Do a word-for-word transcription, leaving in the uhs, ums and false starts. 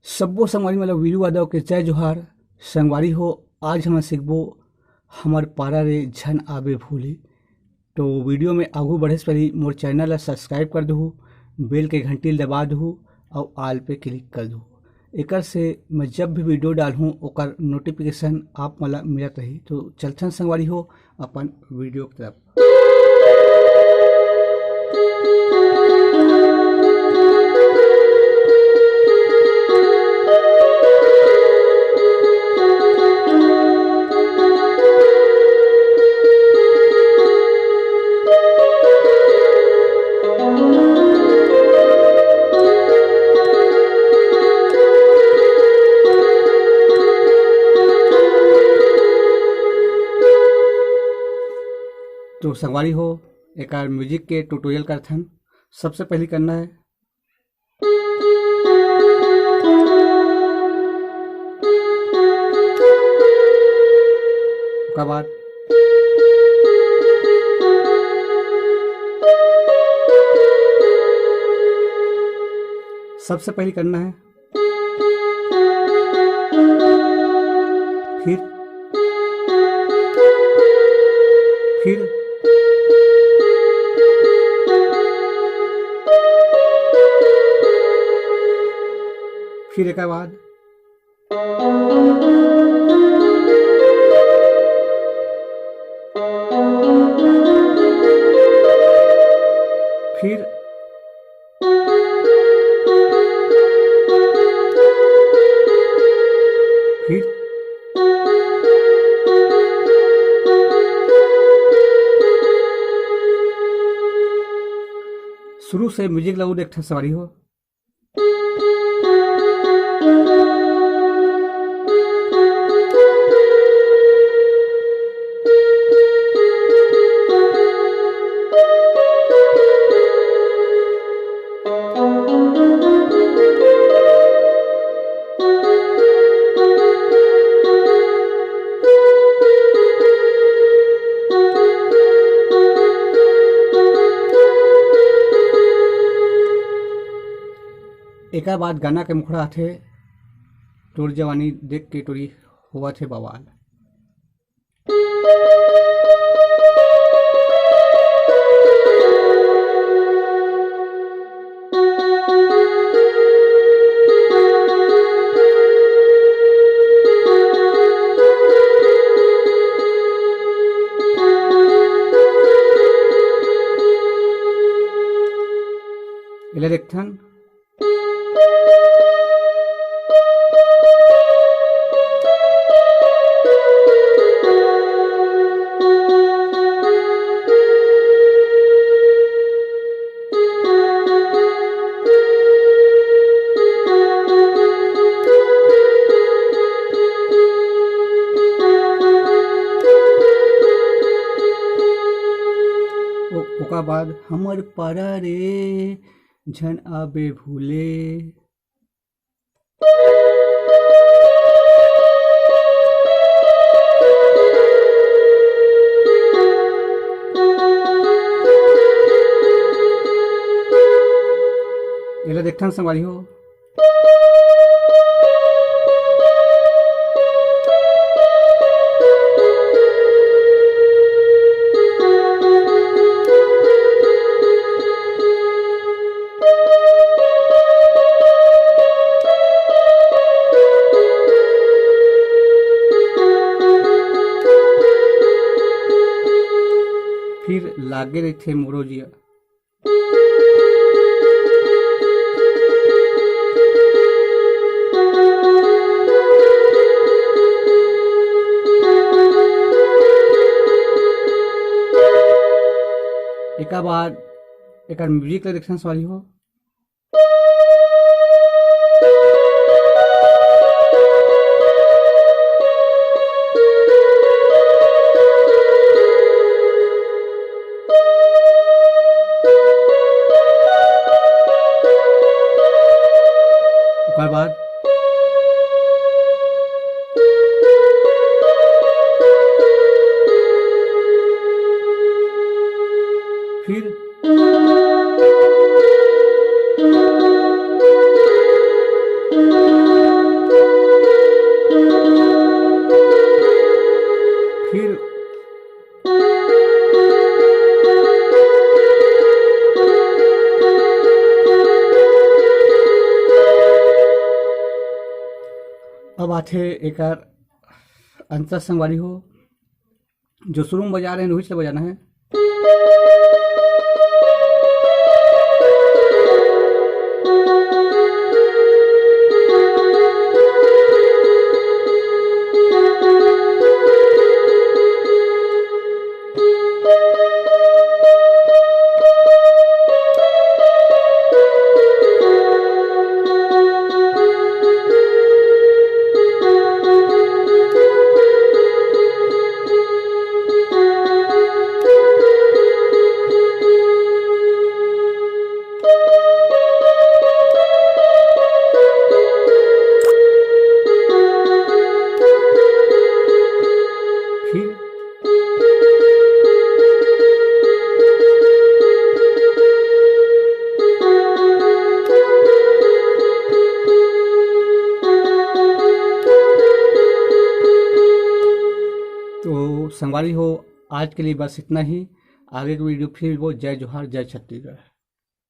सब्बो संगवारी मन ल वीरू यादव के जय जोहार। संगवारी हो, आज हमन सीखबो हमर पारा रे झन आबे भूले। तो वीडियो में आगू बढ़े से पहले मोर चैनल ला सब्सक्राइब कर दुहू, बेल के घंटी ल दबा दुहू और ऑल पे क्लिक कर दुहू। एकर से मैं जब भी वीडियो डालहूँ ओकर नोटिफिकेशन आप मन ला मिलत रही। तो चलथन संगवारी हो अपन वीडियो की तरफ। तो संगवारी हो, एकर म्यूजिक के ट्यूटोरियल करथन। सबसे पहली करना है ओकर बाद सबसे पहली करना है, फिर, फिर, फिर एकर बाद फिर, फिर शुरू से म्यूजिक लगू देखते संगवारी हो। एकर बाद गाना के मुखड़ा आथे, "तोर जवानी देख के टोरी होवत हे बवाल।" एला देखथन। ओ-, ओकर बाद हमर पारा रे झन आबे भूले। एला देखथन संगवारी हो। फिर लागे रहिथे मोरो जिया। एकर बाद एकर म्यूजिक ला देखना सॉरी हो। ओकर बाद फिर अब आथे एकर अंतर संगवारी हो, जो शुरू में बजा रहे हैं, वही से बजाना है। फिर तो संगवारी हो, आज के लिए बस इतना ही। आगे की वीडियो फिर वो। जय जोहार, जय छत्तीसगढ़।